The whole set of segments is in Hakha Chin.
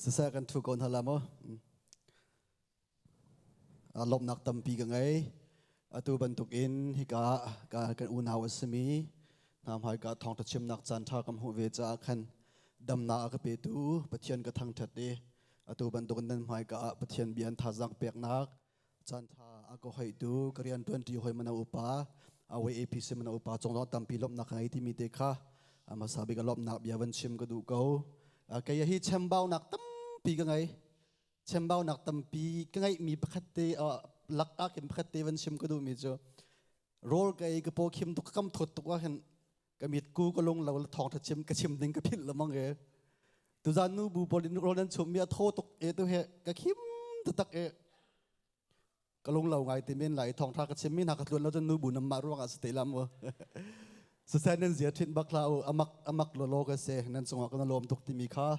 Siseh kan thu ko hna la maw? Lawmhnak tampi ka ngei. Atu bantukin hika kan unau a simi hna hmaika thawngṭha chimnak caanṭha kan hmuh ve caah khan damnak a ka petu Pathian ka thangṭhat i atu bantukin nan hmaika ah Pathian bia an thazaang peknak caanṭha a ka hoihtu ka rianṭuanṭi hawi mana upa awe APC mana upa cung zong tampi lawmhnak ka ngei timi te kha hmasa bik a lawmhnak bia van chim ka duh ko. Kei hi chembaunak tampi ka ngei. Chembaunak tampi ka ngeihmi pakhat te lak ah khin pakhat te van chim ka duhmi cu rawl ka ei ka paw khim tuk ka kam thawt tuk ah khin ka mit ku ka lung lo la thawng tha chim ka chim ding ka philh lamang e tuzan nu bu pawl in rawl nan chum mi a thaw tuk e tu he ka khim taktak e ka lung lo ngai ti men lai thawng tha ka chim mi hna ka tluan lo cun nu bu nam ma ruang ah si te lam u sasai nan zia thin bak la u amak amak lo lo ka se nan cungah kan lawm tuk timi kha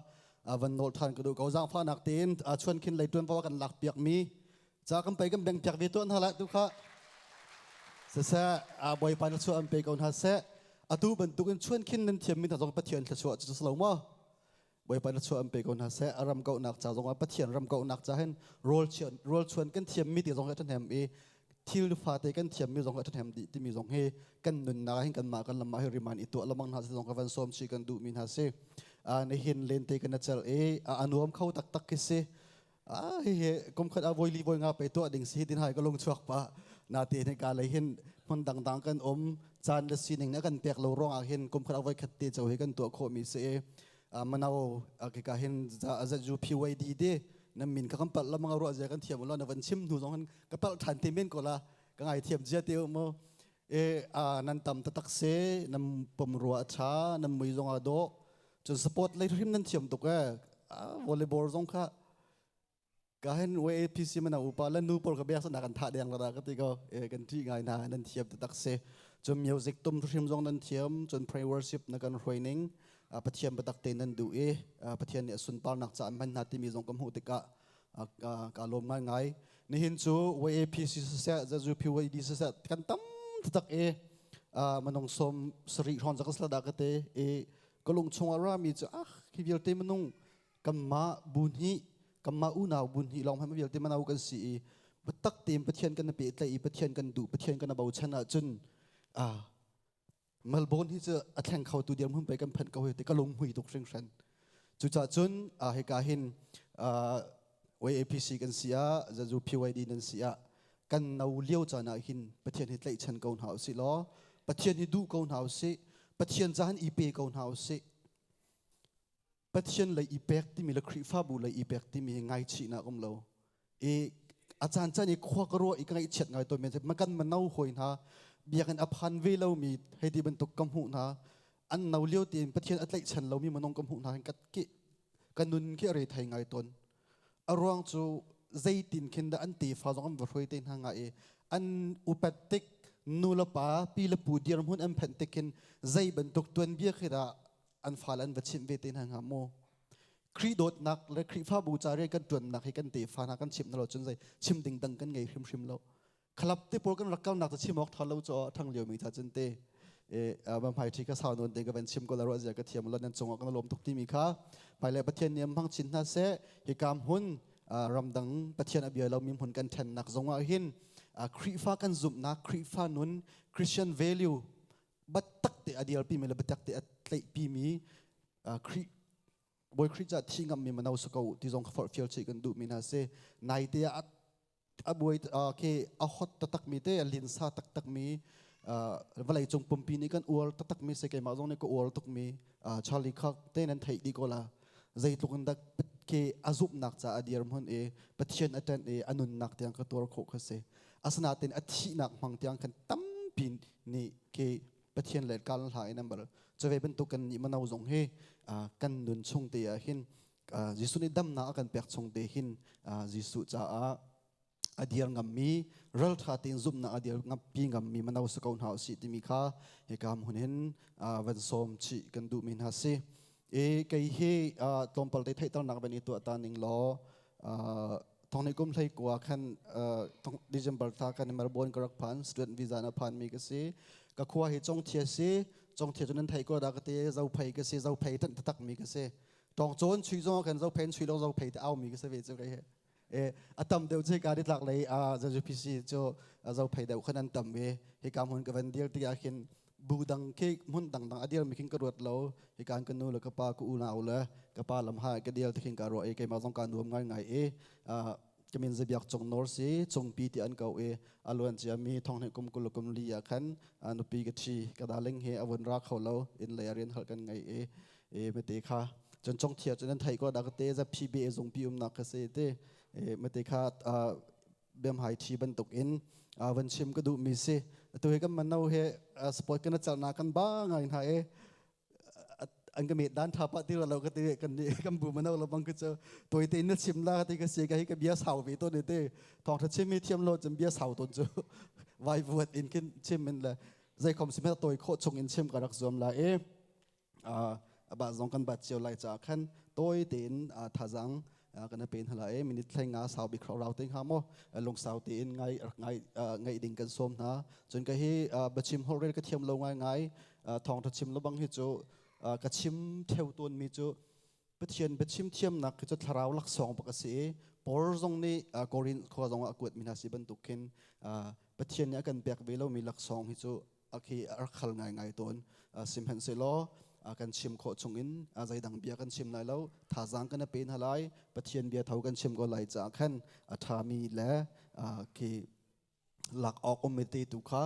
van nol than ka du ko zang fa nak tein chuan khin lei tuan pa kan lak piak mi Ca kan pei kan beng piak ve tuan hna la tu kha. Siseh Bawipa na chuah an pe ko hna seh. Atu bantukin chuan khin nan thiam mi hna zong Pathian thluachuah cu lo maw? Bawipa na chuah an pe ko hna seh. A ram kauhnak ca zong ah Pathian ram kauhnak ca hin rawl chuan rawl chuan kan thiam mi te zong hi a ṭhahnem i thil fate kan thiam mi zong hi a ṭhahnem dih timi zong hi kan nunnak hin kanmah kan lamah hi riman i tuah lamang hna si zong ka van sawm chi kan duh mi hna si. Nihin lente kan cel i a nuam kho taktak khi si. Ah hihi kum khat ah voi li voi nga pe tuah ding si tin hai ka lung chuak pa na te ne ka lei hin hmun dangdang kan um caan le sining na kan pek lo ruang ah hin kum khat ah voi khat te cho hi kan tuah khawh mi si manau ke ka hin za ju PYD de na min ka kan pal lamang ruah zia kan thiam lo na van chim hnu zong han ka pal than te men ko la ka ngai thiam zia te mo e nan tam tatak se nam pom rua tha nam mui zong a do cun sport lei hrim nan thiam tuk e volleyball zong kha ka hen WAPC mana upa la nu por ka biak sana kan tha deng la ka ti ko e kan ti ngai na nan thiam tak se cun music tum hrim zong nan thiam cun pray worship na kan hruaining pathian batak te nan du i pathian nih sunpar nak ca an hman hna timi zong ka hmuh tikah ka lawm ngai ngai nihin cu YAPC siseh zazu PYD siseh kan tam tak i manung som sarih hrawng zak sla da ka te i ka lung chungah rami cu ah hi vialte minung kanmah bu hnih kanmah unau bu hnih lawng hmanh vialte manau kan si i biatak tein Pathian kan pehtlaih i Pathian kan duh Pathian kan bochan ahcun ah Melbourne hi cu a thleng kho tu dirhmun pei kan phanh ko hi ti ka lung hmui tuk hringhran cucaah cun hika hin YAPC kan si ah zazu PYD nan si ah kan no lio caan ah hin Pathian hi tlaihchan ko hna usih law Pathian hi duh ko hna usih Pathian ca hin i pe ko hna usih Pathian lei i pek timi le Khrihfabu lei i pek timi hi ngaichihnak um lo i a caan caan i khua ka ruah i ka ngaihchiat ngai tawn men makan mano hawi hna biakinn a phan ve lomi hei ti bantuk ka hmuh hna an no lio tein Pathian a tlaihchan lomi minung ka hmuh hna hin ka nun khi a re thei ngai tawn A ruang cu zeitin khin dah an tefa zong an va hruai te hna nga i an upat tik nu le pa pi le pu dirhmun an phanh tik khin zei bantuk tuanbia khi dah an fale an va chimh ve te hna hnga mu. Khrih dawtnak le Khrihfabu ca rian kan ṭuannak hi kan tefa hna kan chimh hna lo cun zei chim ding dang kan ngei hrimhrim lo. Khalap te pawl kan rak kalnak cu chim awk ṭha lo cu ṭhang lio mi tha cun te ma hmai ṭhi ka sau nawn te ka van chim ko la ruah zia ka thiam lo nan cungah kan lawm tuk timi kha hmailei Pathian nih hmang chin hna seh hikam hun ramdang Pathian a bia lomi hmun kan ṭhennak zongah hin Khrihfa kan zumhnak Khrihfa nun Christian value biatak te a dirpi mi le biatak te a tlaihpi mi Khrih Bawi Khrih ca thi ngammi mano si ko ti zong ka forhfial chih kan duhmi hna si naite ah a buai khi a hot taktak mi te a linsa taktak mi vawlei cung pumpi nih kan uar taktak mi si keimah zong nih ka uar tuk mi Charlie Kirk te nan theih dih ko la zeitluk in dak khi a zumhnak ca a dir hmun i Pathian a ṭanh i a nunnak tiang ka tuar khawh kha si asinain a thihnak hmang tiang khan tampi nih khi Pathian le kal hla in an bal cuve bantuk kan nih mano zong hi kan nun chung te ah hin Jesuh nih damnak a kan pek chung te hin Jesuh caah a dir ngammi ralṭha tein zumhnak a dir ngampi ngammi mano si ko hna usih timi kha hika hmun hin van sawm chih kan duhmi hna si. E kei hi tlawmpal te theihternak van i tuah ta ning law thong kum hlei kua khan December thla kan Melbourne ka rak phan student visa na phan mi ka si ka khua hi Congthia si Congthia cu nan thei ko da ka te Zophei ka si Zophei tan tak mi ka si. Tong cawn chui zong kan zo phen chui lo zo phei te au mi ka se ve chu kai he. E atam deuh che ka di tlak lei a ZUPC cu zo phei deuh khan an tam ve. Hi ka hmun ka van dir ti ah khin bu dang khi hmun dang dang a dir mi khin ka ruat lo. Hi kan ka nu le ka pa ka unau le ka pa lam ha ka dial ti khin ka ruah i keimah zong ka nuam ngai ngai i ka min Zabiak Cung Nawr si Cungpi ti an ko i a luan ciami thonghnih kum 20 kum li ah khan nupi ka thi ka darling he a vun ra kho lo inn lei a rian hal kan ngei i e mate kha cun cong thia cun an thei ko da ka te za phi be zungpi umnak ka se te e mate kha bem hai thi bantuk in van chim ka duh mi si tu hi kan mano he sport kan chal na kan ba ngai hna e an ka met dan tha pa ti lo ka ti kan ni kan bu mano lo bang ka chu toi te na chim la ti ka si ka hi ka bia sau ve to ne te thong tha chim mi thiam lo chim bia sau ton chu vai vuat in kin chim in le zai khom sim toi kho chung in chim ka rak zuam la e aba zong kan bat cio lai ca khan toi tein thazang kan pen hala e minute thleng nga sau bik rau te nga mo lung sau tein ngai ngai ngai ding kan som hna cun ka hi bachim hol rel ka thiam lo ngai ngai thong tha chim lo bang hi chu ka chim theu ton mi chu Pathian biachim thiamnak khi cu thlarau laksawng bak a si i Paul zong nih Korin khua zong ah a kuat mi hna si bantuk khin Pathian nih a kan pek ve lomi laksawng hi cu a khi a rak khal ngaingai tawn. Sihmanhsehlaw kan chim khawh chungin zeidang bia kan chim lai lo, thazaang kan pe hna lai, Pathian bia tho kan chim ko lai caah khan a ṭhami le khi lak awk um te tu kha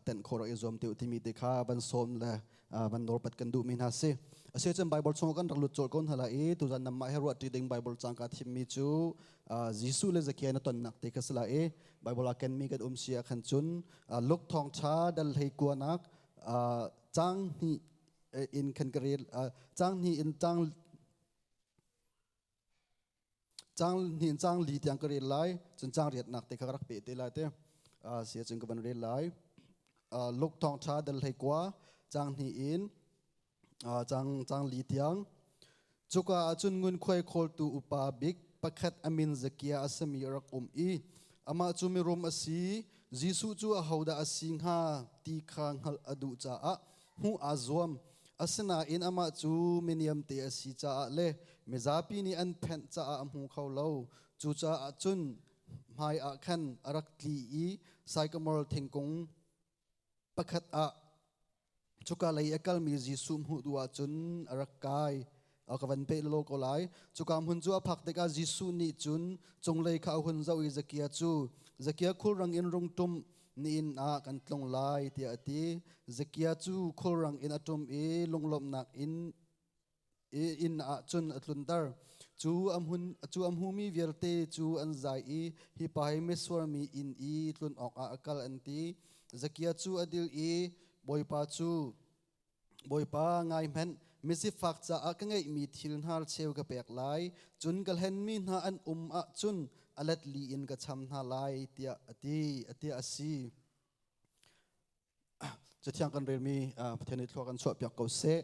tenh khawh rak i zuam te timi te kha van sawm le van nawlpat kan duhmi hna si. Asi cun Bible chung kan rak lut cawlh ko hna lai i tuzan namah he ruah ṭi ding Bible cang ka thimmi cu Jesuh le Zakia na tonnak te kha si lai i Bible ah kenmi kan um si ah khan cun Luke thawngṭha dal hlei kuanak cang hnih in khan ka rel cang hnih in cang Cang hnih cang li tiang ka rel lai, cun cang riatnak te kha ka rak peh te lai te. Si cun ka van rel lai. Luke thawngṭha dal hlei kua, cang hnih in cang cang li tiang. Cuka ah cun ngunkhuai khawltu upa bik pakhat a min Zakia a simi a rak um i amah cu mirum a si. Jesuh cu ahodah a si hnga ti kha hngalh a duh caah hmuh aa zuam. Asinain amah cu miniamte a si caah le mizapi nih an phenh caah a hmu kho lo. Cucaah cun hmai ah khan a rak tli i saikamor thingkung pakhat ah cuka lei a kalmi Jesuh hmuh duh ahcun a rak kai. A ka van peh lalaw ko lai. Cuka hmun cu a phak tikah Jesuh nih cun cunglei kha a hun zoh i Zakia cu, Zakia khulrang in rung ṭum, nihin ah kan tlung lai tiah a ti. Zakia cu khulrang in a ṭum i lunglawmhnak in inn ah cun a tlunter. Cu a hmun cu a hmumi vialte cu an zai i hi pa hi misual mi inn i tlun awkah a kal an ti. Zakia cu a dil i Bawipa cu Bawipa ngai hmanh misifak caah ka ngeihmi thil hnarcheu ka pek lai, cun ka hlenmi hna an um ahcun a let li in ka cham hna lai tiah a ti tiah a si. Cathiang kan relmi Pathian nih thlua kan chuahpiak ko seh.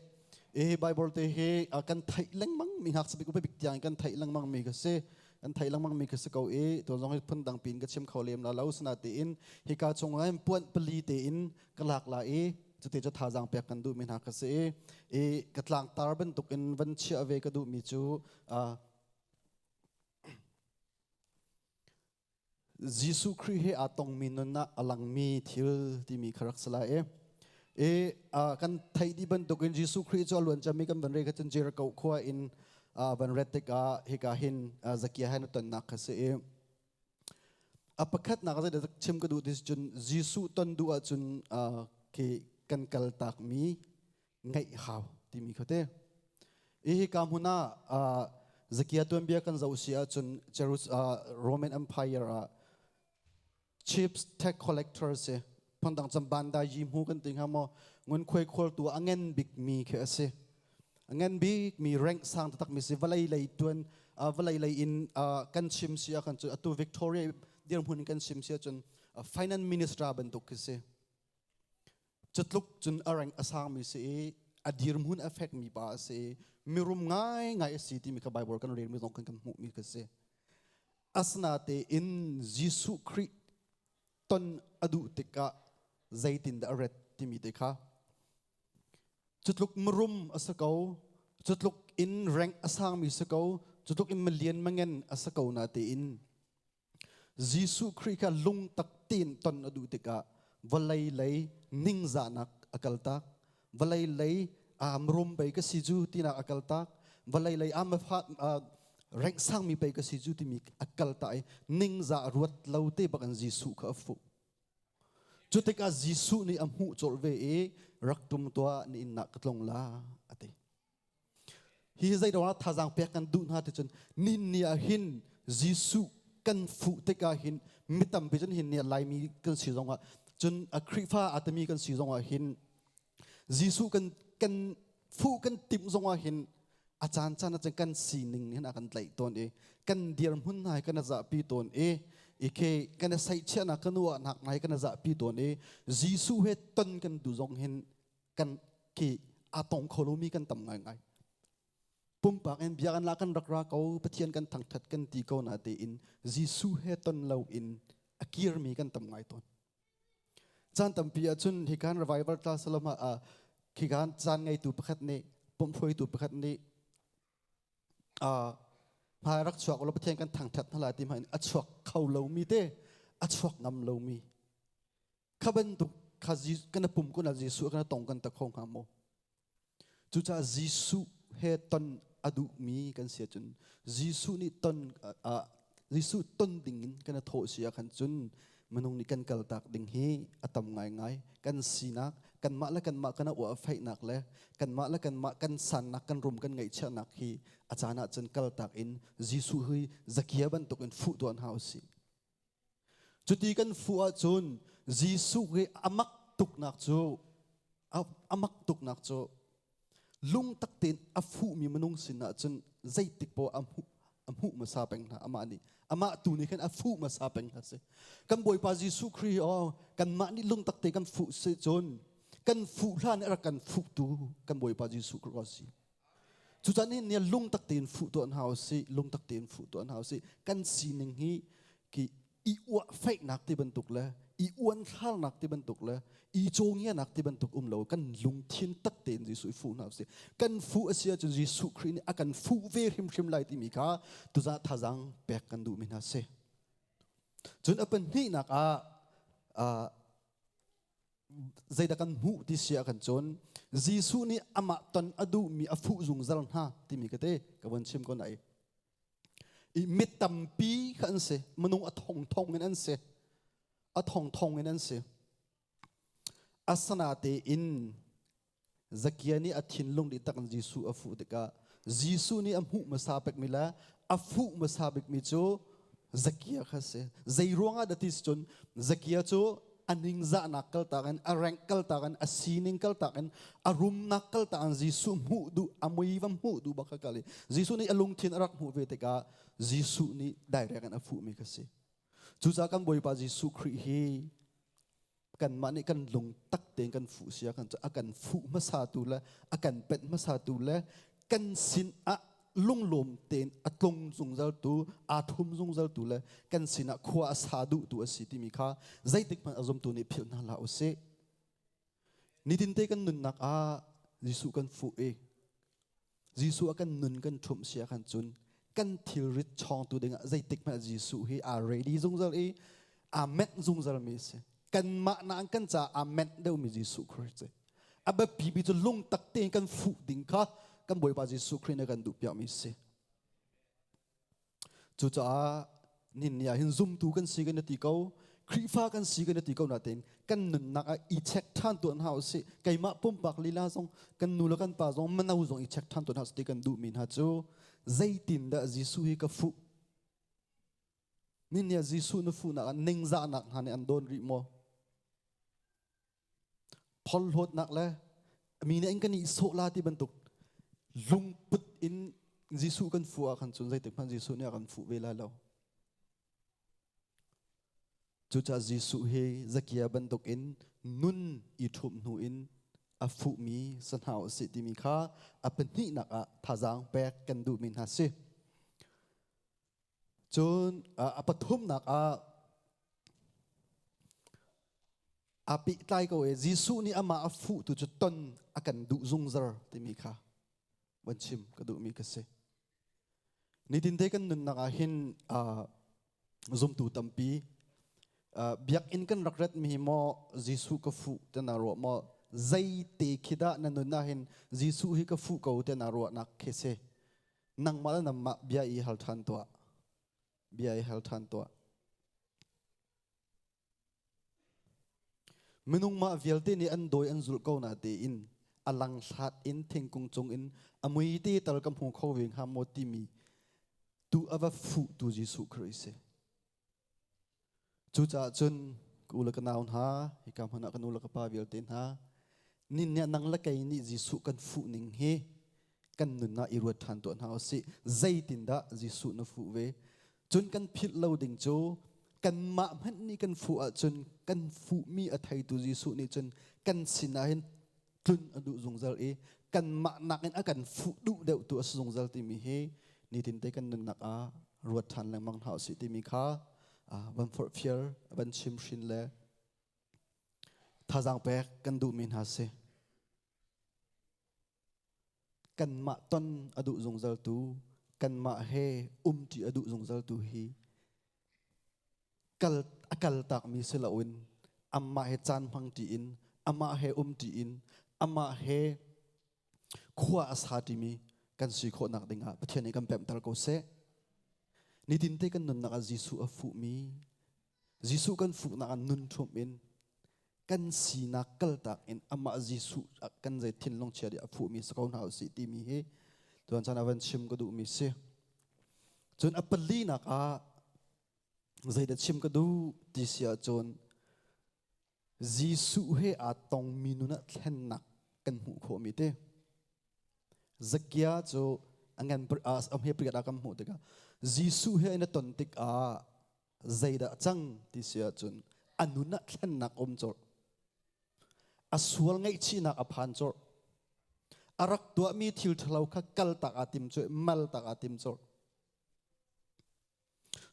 Hi Bible te hi kan theih lengmang mi ngakchia bik upa bik tiang kan theih lengmang mi ka si. Kan theih lengmang mi ka si ko i tuan zong hi phun dang pin ka chim kho lem la lo sana tein hika chung ah puan pali tein ka lak la i cuti cu thazaang pek kan duhmi hna ka si i ka tlangtar bantukin van chiah ve ka duhmi cu Jesuh Khrih he aa tongmi nun ah a langmi thil timi kha rak si lai i i kan theih dih bantukin Jesuh Khrih cu a luan cami kan van re kha cun Jericho khua in van ret tikah hika hin Zakia he na tonnak kha si i A pakhatnak ah zeidah chim ka duh ti cun Jesuh ton duh ahcun khi kan kal takmi ngaih hau timi kha te. Hi ka hmun ah Zakia tuanbia kan zoh si ahcun Roman Empire ah chief tax collector si phundang cun banda yi hmu kan ti hnga maw ngunkhuai khawltu a ngen bikmi khi a si. A ngan bikmi rank sang taktakmi si vawlei lei tuan vawlei lei in kan chim si ahkhan cun atu Victoria dirhmun in kan chim si ahcun finance minister bantuk khi si. Cutluk cun a rank a sangmi si i a dirhmun a fekmi pa a si i mirum ngaingai a si timi kha Bible kan relmi zong kan kan hmuhmi kha si. Asinatein Jesuh Khrih ton a duh tikah zeitindah a ret timi te kha Cutluk mirum a si ko. Cutluk in rank a sangmi si ko, cutluk in milian mangen a si ko na tein Jesuh Khrih kha lungtak tein ton a duh tikah vawlei lei ningzahnak a kaltak. Vawlei lei ram pei ka si cu tinak a kaltak. Vawlei lei rank sangmi pei ka si cu timi a kaltak i ningzah ruat lo te bak in Jesuh kha a fuh. Cu tikah Jesuh nih a hmuh colh ve i rak tum tuah na inn ah ka tlung la a ti. Hi zei ruangah thazaang pek kan duh hna ti cun nin ni ah hin Jesuh kan fuh tikah hin mi tampi cun hin ni Laimi kan si zongah cun a Khrihfa a timi kan si zongah hin Jesuh kan kan fuh kan timh zongah hin a caan caan ah cun kan sining hin a kan tlaih tawn i kan dirhmun hna hi kan zahpi tawn i i kan i saihchiahnak kan uahnak hna hi kan zahpi tawn i Jesuh he ton kan duh zong hin kan khi aa tong kho lomi kan tam ngaingai. Pumpak in bia kan la kan rak ra ko Pathian kan thangthat kan ti ko na tein Jesuh he ton lo in a kirmi kan tam ngai tawn. Caan tampi ahcun hikan revival class lam ah khikan caan ngeitu pakhat nih pumhruaitu pakhat nih hmai rak chuak lo Pathian kan thangthat hna lai ti hmanh a chuak kho lomi te a chuak ngam lomi kha bantuk kha kan pum kun ah Jesuh kan tong kan ta kho hnga maw? Cucaah Jesuh he ton a duhmi kan si ahcun Jesuh nih ton Jesuh ton dingin kan i thawh si ahkhan cun minung nih kan kaltak ding hi a tam ngaingai. Kan sinak, kanmah le kanmah kan uah feihnak le kanmah le kanmah kan sannak, kan rum, kan ngaihchiahnak hi a caan ahcun kaltak in Jesuh hi Zakia bantukin fuh tuan hau sih. Cuti kan fuh ahcun Jesuh hi a mak tuknak cu a mak tuknak cu lungtak tein a fuhmi minung sin ahcun zeitik poah a hmuh a hmuh hmasa peng hna amah nih amah tu nih khan a fuh hmasa peng hna si kan Bawipa Jesuh Khrih oh kanmah nih lungtak te kan fuh si cun kan fuh hlan rak kan fuhtu kan Bawipa Jesuh Khrih si. Cucaah nihin ni lungtak tein fuh tuah hna usih, lungtak tein fuh tuah hna usih. Kan sining hi ki i uah feihnak ti bantuk le i uan thlalnak ti bantuk le i cawngianak ti bantuk um lo kan lungthin tak tein Jesuh i fuh hna usih. Kan fuh a si ahcun Jesuh Khrih nih a kan fuh ve hrimhrim lai timi kha tuzah thazaang pek kan duhmi hna si. Cun a pahnihnak ah zeidah kan hmuh ti si ah kan cun Jesuh nih amah ton a duhmi a fuh zungzal hna timi ka te ka von chim ko nai. I mi tampi kha an si, minung a thong thong in an si, a thong thong in an si. Asana tein Zakia nih a thinlung dih tak in Jesuh a fuh tikah Jesuh nih a hmuh hmasa bikmi le a fuh hmasa bikmi cu Zakia kha si. Zei ruangah dah ti si cun Zakia cu a ningzahnak kaltak in a rank kaltak in a sining kaltak in a rumnak kaltak in Jesuh hmuh duh a mui va hmuh duh bak kha kal i Jesuh nih a lungthin a rak hmuh ve tikah Jesuh nih direct in a fuhmi kha si. Cucaah kan Bawipa Jesuh Khrih hi kanmah nih kan lung tak tein kan fuh sia kan a kan fuh hmasa tu le a kan penh hmasa tu le kan sin ah lunglawm tein a tlung zungzal tu aa thum zungzal tu le kan sinah khua a sa duh tu a si timi kha zeitik hmanh a zumtu nih philh hna hlah usih. Nitin te kan nunnak ah Jesuh kan fuh i Jesuh a kan nun kan ṭhumh si ahkhan cun kan thilrit chawngtu dingah zeitik hmanh Jesuh hi aa ready zungzal i aa menh zungzal mi a si. Kanmah nain kan caah aa menh deuhmi Jesuh Christ si. A biapi bi cu lungtak tein kan fuh ding kha kan Bawipa Jesuh Khrih nih a kan duhpiakmi a si. Cucaah nin ni ah hin zumtu kan si kan ti ko, Khrihfa kan si kan ti ko nain kan nunnak ah i check ṭhan tuan hna usih. Keimah pumpak lila zong, kan nu le kan pa zong, mano zong i check ṭhan tuan hna usih ti kan duhmi hna cu zeitindah Jesuh hi ka fuh? Nin ni ah Jesuh na fuhnak ah ningzahnak hna nih an dawn rih maw? Phorhlawtnak le mi nih an kan nihsawh la ti bantuk lungput in Jesuh kan fuh ah khan cun zeitik hmanh Jesuh nih a kan fuh ve lai lo. Cucaah Jesuh hi Zakia bantuk in nun i ṭhumh hnu in a fuhmi si hna usih timi kha a pahnihnak ah thazaang pek kan duhmi hna si. Cun a pathumnak ah aa pehtlai ko i Jesuh nih amah a fuhtu cu ton a kan duh zungzal timi kha. Van chim ka duhmi ka si. Nitin te kan nunnak ah hin zumtu tampi biakinn kan rak ret mi maw Jesuh ka fuh te na ruah maw zei te khi dah na nun ah hin Jesuh hi ka fuh ko te na ruahnak khi si. Nangmah le nangmah bia i hal ṭhan tuah. Bia i hal ṭhan tuah. Minung mah vialte nih an dawi an zulh ko na tein a lang hlat in thingkung cung in a mui te tal ka hmu kho ve hnga maw timi tu a va fuh tu Jesuh Khrih si. Cucaah cun ka u le ka nau hna, hika hmun ah ka nu le ka pa vialte hna, nin nih nang le kei nih Jesuh kan fuh ning hi kan nun ah i ruat ṭhan tuah hna usih. Zeitindah Jesuh na fuh ve? Cun kan philh lo ding cu kanmah hmanh nih kan fuh ahcun kan fuhmi a theitu Jesuh nih cun kan sinah hin tlun a duh zungzal i kanmah nakin a kan fuh duh deuhtu a si zungzal timi hi nitinte kan nunnak ah ruat ṭhan lengmang hna usih timi kha van forhfial, van chimhrin le thazaang pek kan duhmi hna si. Kanmah ton a duh zungzaltu, kanmah he umṭi a duh zungzaltu hi kal a kal takmi si loin amah he caan hmang ṭi in amah he um ṭi in amah he khua a sa ṭimi kan si khawhnak dingah Pathian nih kan pemhter ko seh. Nitinte kan nunnak ah Jesuh a fuhmi Jesuh kan fuhnak ah nun ṭhumh in kan sinak kaltak in amah Jesuh kan zei thinlung chia dih a fuhmi si ko hna usih timi hi tuan caan ah van chim ka duhmi si. Cun a palinak ah zeidah chim ka duh ti si ahcun Jesuh he aa tongmi nun ah thlennak kan hmuh khawhmi te. Zakia cu a ngan a hme priat ah kan hmuh tikah Jesuh he in a ton tikah zeidah cang ti si ahcun a nun ah thlennak um colh. A sual ngaihchihnak a phan colh. A rak tuahmi thil ṭhalo kha kal tak aa tim colh, mal tak aa tim colh.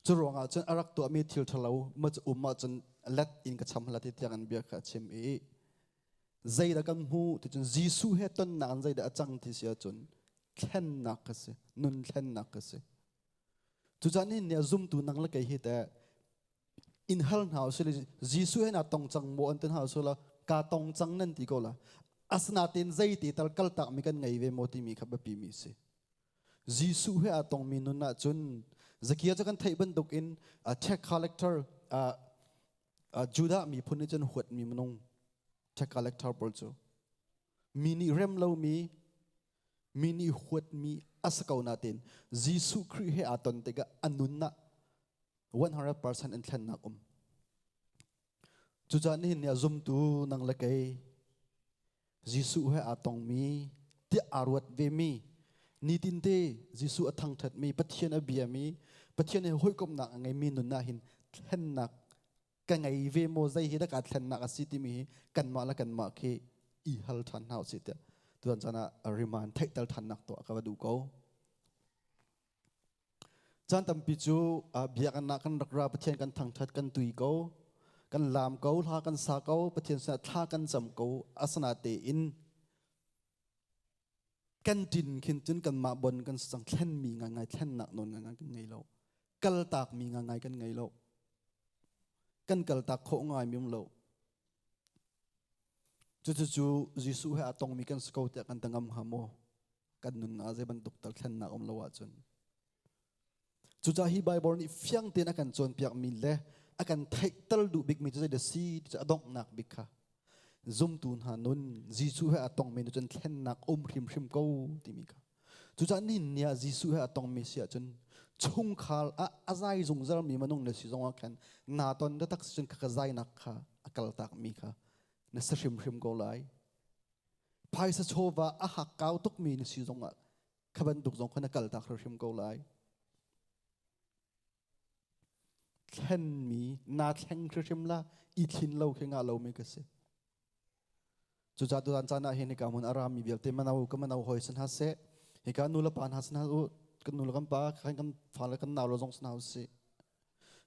Cu ruangah cun a rak tuahmi thil ṭhalo ma cu um ahcun let in ka cham hla ti tiang in bia kha a chim i zeidah kan hmuh ti cun Jesuh he tonnak in zeidah a cang ti si ahcun thlennak ka si, nun thlennak ka si. Cucaah nihin ni ah zumtu nang le kei hi teh in hal hna usih Jesuh he na tong cang maw an ti hna usih la ka tong cang nan ti ko la. Asinain zeiti tal kaltak mi kan ngei ve maw timi kha biapi mi si. Jesuh he aa tongmi nun ahcun Zakia cu kan theih bantuk in tax collector Judah miphun nih cun huatmi minung tax collector pawl cu mi nih rem lomi mi nih huatmi a si ko nain Jesuh Khrih he aa ton tikah a nun ah 100% in thlennak um. Cucaah nihin ni ah zumtu nang le kei Jesuh he aa tongmi tiah aa ruat vemi nitinte Jesuh a thangṭhatmi Pathian a biami Pathian he hawikomhnak a ngeimi nun ah hin thlennak ka ngei ve maw zei hi dah kaa thlennak a si timi hi kanmah le kanmah khi i hal ṭhan hna usih tiah tutan caan ah riman theihter ṭhannak tuah ka va duh ko. Caan tampi cu biakinn ah kan rak ra Pathian kan thangṭhat kan tui ko kan laam ko hla kan sa ko Pathian sinah thla kan cam ko asana tein kan ṭin khin cun kanmah bon kan si cang thlenmi ngaingai thlennak nawl ngaingai kan ngei lo kaltakmi ngaingai kan ngei lo kan kaltak khawh ngai mi um lo cucu Jesuh he aa tongmi kan si ko tiah kan ta ngam hnga maw kan nun ah zei bantuk tal thlennak um lo ahcun cucaah hi Bible nih fiang tein a kan cawnpiakmi le a kan theihter duh bikmi cu zeidah si ti cu a donghnak bik kha zumtu hna nun Jesuh he a tongmi nu cun thlennak um hrimhrim ko timi kha cucaah nihin ni ah Jesuh he a tongmi si ahcun chungkhar ah a zai zungzalmi minung na si zongah khan naa ton taktak si cun khaka zainak kha a kaltakmi kha na si hrimhrim ko lai phaisa chawva a hakkau tukmi na si zongah kha bantuk zong kha na kaltak hrimhrim ko lai thlenmi naa thleng hrimhrim la i thlin lo khi ngah lomi ka si cucaah tutan caan ah hin hika hmun a rami vialte mano ka mano hoi si hna seh hika nu le pa hna si hna u kan nu le kan pa kan kan fale kan nau le zong si hna usih.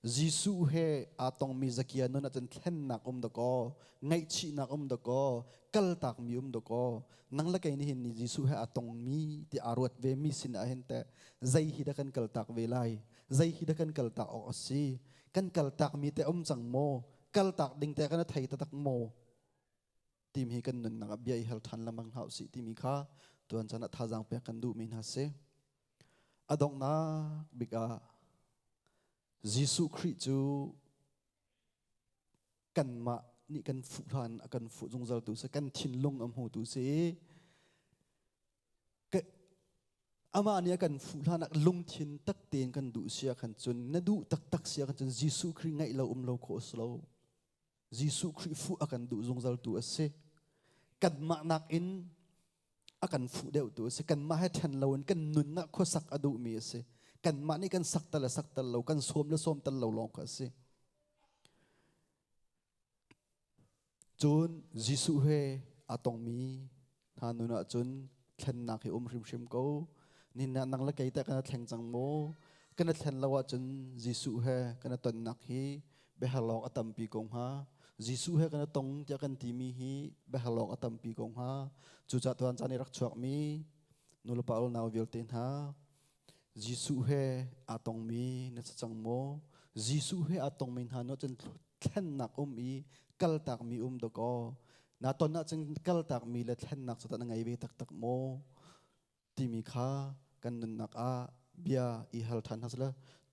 Jesuh he aa tongmi Zakia nun ahcun thlennak um dakaw, ngaihchihnak um dakaw, kaltakmi um dakaw. Nang le kei nihin ni Jesuh he aa tongmi ti aa ruat ve mi sin ah hin teh zei hi dah kan kaltak ve lai? Zei hi dah kan kaltak awk a si? Kan kaltakmi te um cang maw? Kaltak ding te kan thei taktak maw? Timi hi kan nunnak ah bia i hal ṭhan lengmang hna usih timi kha tuan caan ah thazaang pek kan duhmi hna si. A donghnak bik ah Jesuh Khrih cu kanmah nih kan fuh hlan a kan fuh zungzaltu si, kan thinlung a hmutu si i amah nih a kan fuh hlan ah lungthin tak tein kan duh si ah khan cun na duh taktak si ah khan cun Jesuh Khrih ngaih lo um lo khawh a si lo. Jesuh Khrih fuh a kan duh zungzaltu a si. Kanmah nakin a kan fuh deuhtu a si. Kanmah he ṭhen loin kan nunnak khuasak a duhmi a si. Kanmah nih kan sak tal le sak tal lo, kan sawm le sawm tal lo lawng kha a si. Cun Jesuh he aa tongmi hna nun ahcun thlennak hi um hrimhrim ko. Nihin ah nang le kei teh kan thleng cang maw? Kan thlen lo ahcun Jesuh he kan tonnak hi biahalawk a tampi ko hnga. Jesuh he kan tong tiah kan timi hi biahalawk a tampi ko hnga. Cucaah tuan caan i rak chuakmi nulepa nau vialte hna Jesuh he aa tongmi na si cang maw? Jesuh he aa tongmi hna nu cun thlennak um i kaltakmi um dakaw. Na ton ahcun kaltakmi le thlennak cu tah na ngei ve taktak maw? Timi kha kan nunnak ah bia i hal ṭhan hna sila.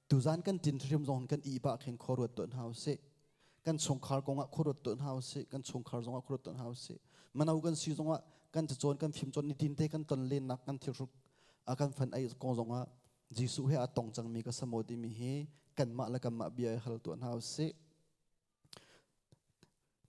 Tuzan kan tin hrim zong kan i pah khin khuaruat tuah hna usih. Kan chungkhar kongah khuaruat tuah hna usih. Kan chungkhar zongah khuaruat tuah hna usih. Mano kan si zongah kan cacawn kan fimcawn nitin te kan ton lennak kan thilhruk a kan fan ei kong zongah Jesuh he aa tong cangmi ka samo timi hi kanmah le kanmah bia i hal tuah hna usih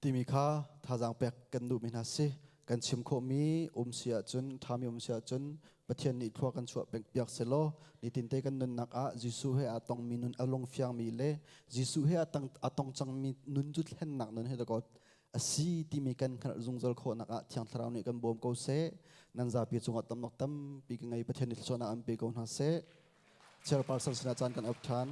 timi kha thazaang pek kan duhmi hna si. Kan chim khawhmi um si ahcun, ṭhami um si ahcun Pathian nih thlua kan chuah piak selaw nitinte kan nunnak ah Jesuh he aa tongmi nun a lungfiangmi le Jesuh he aa tong cangmi nun cu thlennak nun he dakaw a si timi kan hngalh zungzal khawhnak ah Thiang Thlarau nih kan bawm ko seh. Nan zapi cungah tamnak tampi ka ngei. Pathian nih thluachuahnak an pe ko hna seh. Chairperson sinah caan kan op ṭhan.